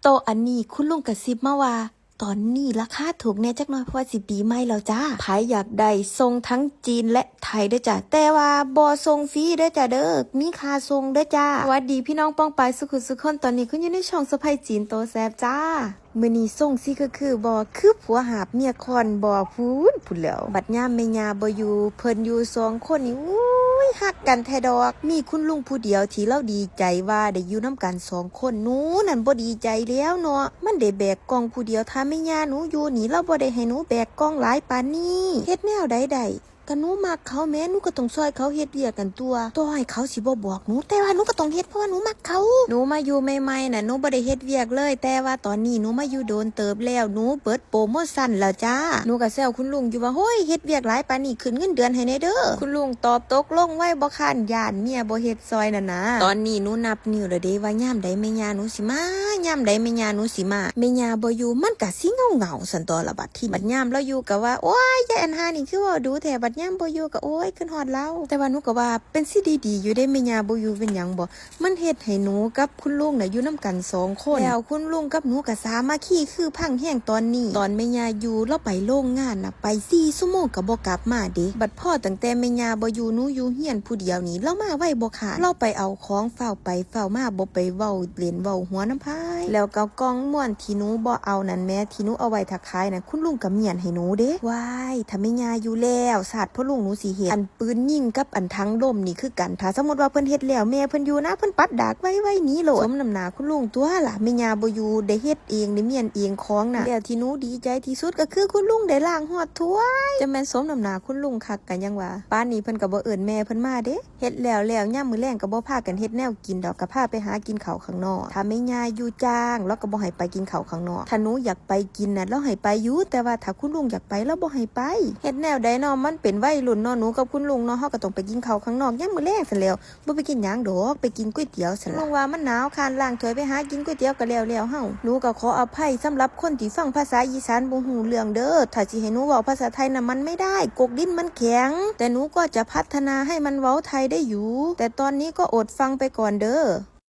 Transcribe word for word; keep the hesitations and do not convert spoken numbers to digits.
โต๊ะอันนี้คุณลุงกระซิบมาว่า ตอนนี้ราคาถูกแน่จักหน่อย เพราะว่าสิปีใหม่แล้วจ้า ไผอยากได้ส่งทั้งจีนและไทยเด้อจ้า แต่ว่าบ่ส่งฟรีเด้อจ้าเด้อ มีค่าส่งเด้อจ้า สวัสดีพี่น้องป้องปายสุขุสุขคน ตอนนี้คุณอยู่ในช่องสะใภ้จีนโตแซ่บจ้า มื้อนี้ส่งสิคือคือบ่ คือผัวหาบเมียคอนบ่ พู้นพู้นแหล้ว บัดยามแม่ย่าบ่อยู่ เพิ่นอยู่สองคนนี่ อุ้ย ฮักกันแท้ดอก มีคุณลุงผู้เดียวที่ลาวดีใจว่าได้อยู่นำกันสองคน หนูนั่นบ่ดีใจแล้วเนาะ มันได้แบกกล่องผู้เดียว ถ้าแม่ย่าหนูอยู่นี่ ลาวบ่ได้ให้หนูแบกกล่องหลายปานนี้ เฮ็ดแนวใดได้ ก็หนูมักเขาแหม หนูก็ต้องซ่อยเขาเฮ็ดเวียกนั่นตั่ว ต่อให้เขาสิบ่บอกหนู แต่ว่าหนูก็ต้องเฮ็ด เพราะว่าหนูมักเขา หนูมาอยู่ใหม่ๆน่ะ หนูบ่ได้เฮ็ดเวียกเลย แต่ว่าตอนนี้หนูมาอยู่โดนเติบแล้ว หนูเบิดโปรโมชันแล้วจ้า หนูก็แซวคุณลุงอยู่ว่า โฮ้ย เฮ็ดเวียกหลายปานนี้ ขึ้นเงินเดือนให้แหน่เด้อ คุณลุงตอบตกลงไว บ่ค้านย้านเมียบ่เฮ็ดซ่อยนั่นนะ ตอนนี้หนูนับนิ้วแล้วเด้ ว่ายามใดแม่ย่าหนูสิมา ยามใดแม่ย่าหนูสิมา แม่ย่าบ่อยู่ มันก็สิเหงาๆ ซั่นตั๊วล่ะบัดทีนี้ บัดยามลาวอยู่ก็ว่า โอ้ย ยายอันห่านี่คือเว้าดูแท้ บัดยามบ่อยู่ก็ โอ้ย คิดฮอดลาว แต่ว่าหนูก็ว่าเป็นสิดีๆ อยู่เด้ แม่ย่าบ่อยู่เป็นหยังบ่ มันเฮ็ดให้หนูกับคุณลุงน่ะอยู่นำกันสองคน แล้วคุณลุงกับหนูก็สามัคคีคือพังแฮงตอนนี้ ตอนแม่ย่าอยู่ ลาวไปโรงงานน่ะ ไปสี่ชั่วโมงก็บ่กลับมาเด้ บัดพอตั้งแต่แม่ย่าบ่อยู่ หนูอยู่เฮือนผู้เดียวนี่ ลาวมาไวบ่ขาด ลาวไปเอาของ ฟ้าวไปฟ้าวมา บ่ไปเว้าเล่นเว้าหัวนำไผ แล้วก็กล่องม่วนที่หนูบ่เอานั่นแหม ที่หนูเอาไว้ถ้าขายน่ะ คุณลุงก็เมี้ยนให้หนูเด้ ว้าย ถ้าแม่ย่าอยู่แล้ว ชาติพ่อลุงหนูสิเฮ็ด อันปืนยิงกับอันถังลมนี่คือกัน ถ้าสมมุติว่าเพิ่นเฮ็ดแล้ว แม่เพิ่นอยู่นะ เพิ่นปัดดากไวๆ หนีโลด สมน้ำหน้าคุณลุงตั๊วล่ะ แม่ย่าบ่อยู่ ได้เฮ็ดเอง ได้เมี้ยนเองของน่ะ แล้วที่หนูดีใจที่สุดก็คือคุณลุงได้ล้างฮอดถ้วย จั่งแม่นสมน้ำหน้าคุณลุงคัก ก็ยังว่า ปานนี้เพิ่นก็บ่เอิ้นแม่เพิ่นมาเด้ เฮ็ดแล้วแล้ว ยามมื้อแลงก็บ่พากันเฮ็ดแนวกินดอก ก็พาไปหากินข้าวข้างนอก ถ้าแม่ย่าอยู่จ้าง ลาวก็บ่ให้ไปกินข้าวข้างนอก ถ้าหนูอยากไปกินน่ะ ลาวให้ไปอยู่ แต่ว่าถ้าคุณลุงอยากไป ลาวบ่ให้ไป เฮ็ดแนวใดเนาะ มันเป็นวัยรุ่นเนาะ หนูกับคุณลุงเนาะ เฮาก็ต้องไปกินข้าวข้างนอกยามมื้อแลงซั้นแหล้ว บ่ไปกินหยังดอก ไปกินก๋วยเตี๋ยวซั้นล่ะ ลุงว่ามันหนาว คร้านล้างถ้วย ไปหากินก๋วยเตี๋ยวก็แล้วๆ เฮา หนูก็ขออภัยสำหรับคนที่ฟังภาษาอีสานบ่ฮู้เรื่องเด้อ ถ้าสิให้หนูเว้าภาษาไทยน่ะ มันไม่ได้ กกลิ้นมันแข็ง แต่หนูก็จะพัฒนาให้มันเว้าไทยได้อยู่ แต่ตอนนี้ก็อดฟังไปก่อนเด้อ